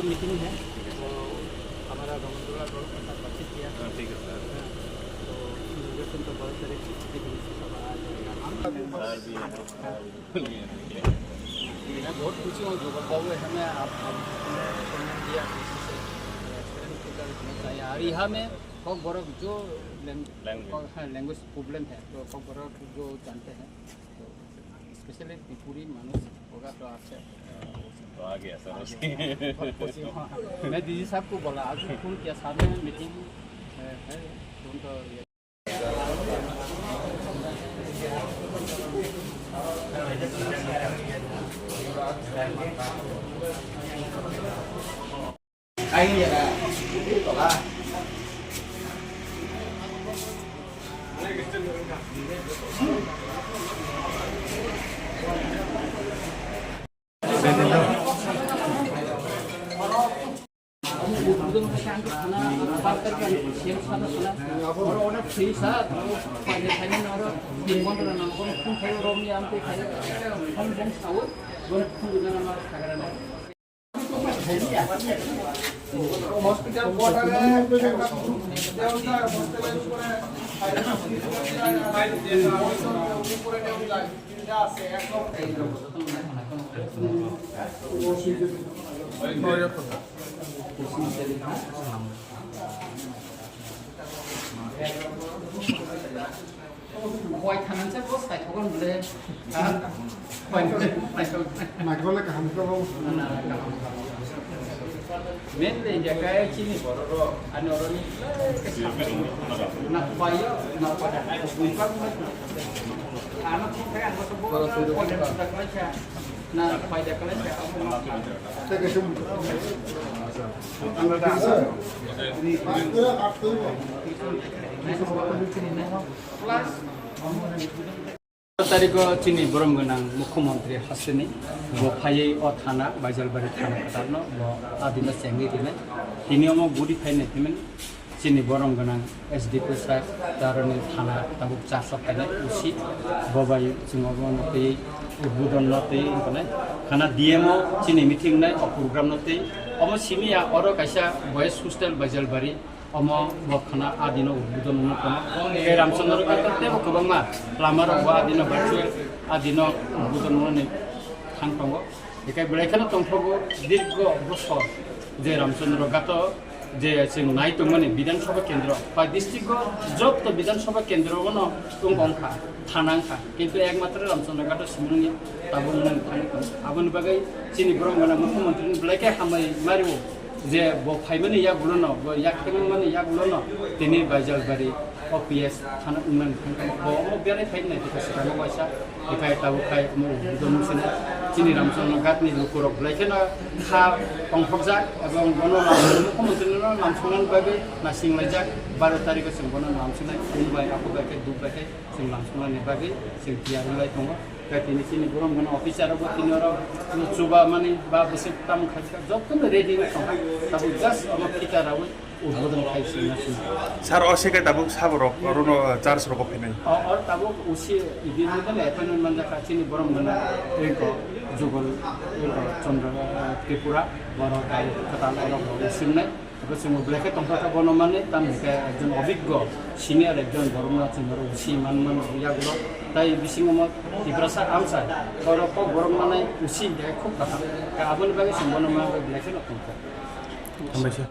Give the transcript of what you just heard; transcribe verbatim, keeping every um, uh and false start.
मीटिंग है, तो हमारा रमनदुल्ला डोलक के साथ बातचीत किया। हाँ, ठीक है सर। हाँ, तो इनोग्रेशन तो बारह तारीख को, ठीक है, सभा आ जाएगा। हम सर भी हैं। मैं बहुत खुशी हूँ जो बाबू है, हमें आप, आपने समय दिया, किसी से एक्सपीरियंस के साथ हमें चाहिए। और यहाँ में बहुत बड़ा जो लैंग-, लैंग्वेज। हाँ, लैंग्वेज प्रॉब्लम है, तो बहुत बड़ा जो जानते हैं, तो स्पेशली त्रिपुरी मानुष होगा तो आपसे तो आ गया सर। आ गया। बहुत खुशी हूँ। मैं डीजी साहब को बोला, आज फोन किया, साथ में मीटिंग है, है, फोन तो ये হসপিটাল কোয়ার্টারে একটা দেওয়া যায়, হসপিটাল উপরে, উপরে নেওয়া যায়, তিনটা আছে, এক নম্বর। Hoi thanansa bo sai thogon bole. Ha? Hoi sai thogon. Nagole kaham khe bo. Mainly India kai chini borok rok ani oroni na payo na payo. Ano thong khe ang bo. Na paida kala sa. Plus. Tarigo chini borom gwnang mukhyamantri hasteni bo phaiwi o thana, Baijalbari thana kwtalno bo adino chengwi rinai. Tini omo guri phainai himani. Chini borom gwnang S D P sir, taroni thana tabuk cha sok khainai usi, bo bai chwng obo no twi udbodon no twi wngkha nai. Khana D M o chini meeting nai o program no twi. Omo simi ya oro kaisa boys hostel Baijalbari, omo bo khana adino udbodon wngkha. Tei Ramchandra Ghat tei bo kwbangma lama rok bo adino virtual adino udbodon wngmani thang tongo. Hikai belai kheno tongthogo dirgo bosor je Ramchandra Ghat o je chwng nai tongmani Bidhan Sabha kendro, pai district o jotto Bidhan Sabha kendro o no tong wngkha, thana wngkha, kintu ekmatro Ramchandra Ghat o simi wngya tabuk wngmani thani tongo. Aboni bagwi chini borom gwnang mukhyamantri ni belai khe hambai mario je bo phaimani yagulo no, bo yak thangmani yagulo no tini Baijalbari O P S thana wngmani thangkha bo omo belai phai nai tongkha swkang o waisa. Hikai tabuk khai omo udbodon wngsinai chini Ramchandra Ghat ni lukurok belai kheno kha tongthokjak ebong bono mukhyamantri no lamsongnani bagwi naisinglaijak. Baro tarikh o chwng bono lamsongnai, tini bai abo bai khe duk bai khe chwng lamsongnani bagwi chwng tiyar wnglai tongo. Hikai tini chini borom gwnang officer rok bo tini oro chuba mani ba bwswk tamo khaikha jotono ready wng tongkha. Tabuk just omo phita rawi. Udbodon khai sima sima. Sir, o se khe tabuk saborok, orono, uh, charge rogo phainai. O, o tabuk usi, ibini tole appointment manjakha chini borom gwnang eko Jugal, eko Chandra, uh, Tripura, borok tabuk kwtal oro bo usimnai. Abo chwng belai khe tongthokha bono manwi, tamni khe ekjon obiggo senior ekjon borokno chwng oro usi man man yagulo. Tai bisingo mo Tiprasa amsa, oro kok borok manai usi hinkhe khub kaham. Aboni bagwi chwng bono manwi belai kheno tongthok. Hambaisa.